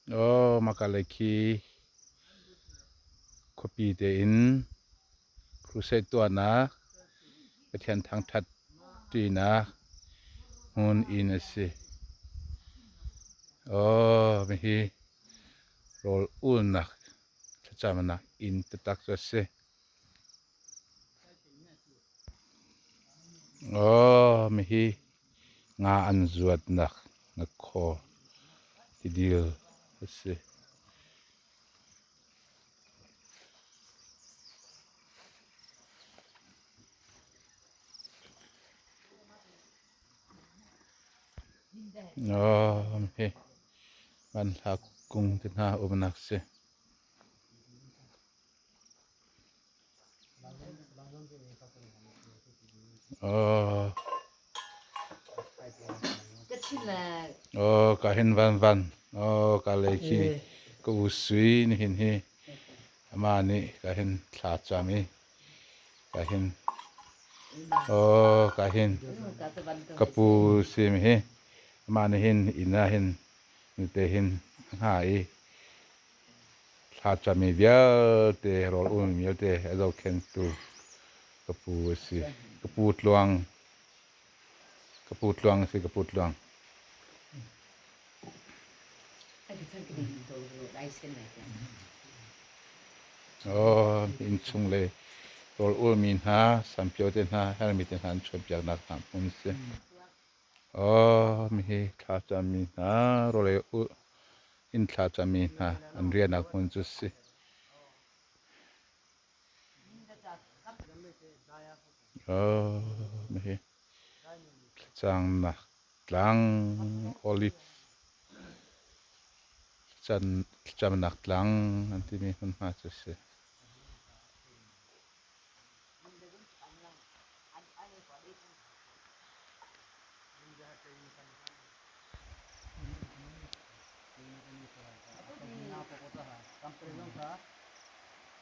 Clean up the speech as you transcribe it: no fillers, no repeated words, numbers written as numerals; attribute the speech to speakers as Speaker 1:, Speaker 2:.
Speaker 1: Aw maka lei khi khuapi tein crusade tuahnak Pathian thangṭhat ṭinak hmun inn a si. Aw hihi rawl ulnak thlacamnak inn taktak cu a si. Aw mihi nga an zuatnak ngakhaw tidil a si. Aw mihi banhla kung te hna umnak si. Aw ka hin van van aw ka lei khi ka u sui nihin hi amah nih ka hin thla cam i ka hin aw ka hin ka pu sim hi amah nih hin inn ah hin nute hin a hnga i Thlacammi vialte, rawl ulmi vialte a zohkhenhtu ka pu a si. Ka pu Tluang. Ka pu Tluang a si, ka pu Tluang. Oh, innchung le rawl ulmi hna, sampio te hna, hermi te hna an chawnpiaknak hna hmun a si. Aw, mihi thlacammi hna, rawlei inn thlacammi hna an riahnak hmun cu si. Aw, mihi thlacamnak tlang olive thlacamnak tlang an timi hmunhma cu si.